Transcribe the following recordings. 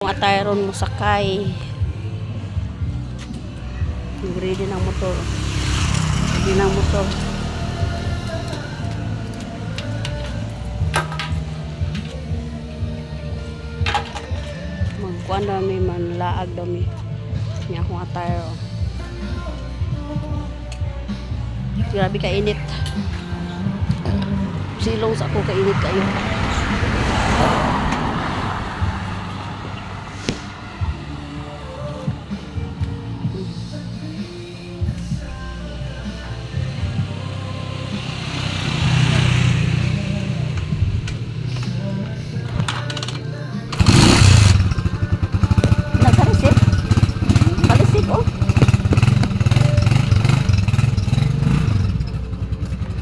Akong attire ron mo sakay. Ready ng motor. Ready ng motor. Magkuan daw mi, manlaag daw mi. Niya akong attire, oh. Grabe ka init. Silong sa ako, kainit kayo. Nagkarisip? Palisip, oh.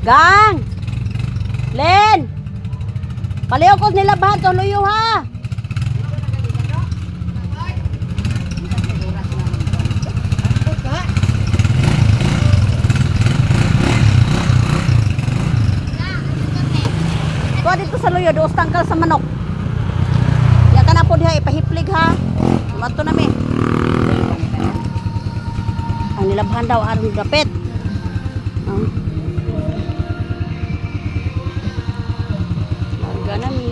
Gang! Len! Paliw ko nila bahan to luyo ha. Kuha dito sa luyo, doos tangkal sa manok. Ya ka na po diha, ipahiplig ha. Mato na mi. Ang nilabhan daw aron dapit. Ah. Larga na mi.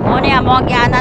Mo ni amo ang gianan.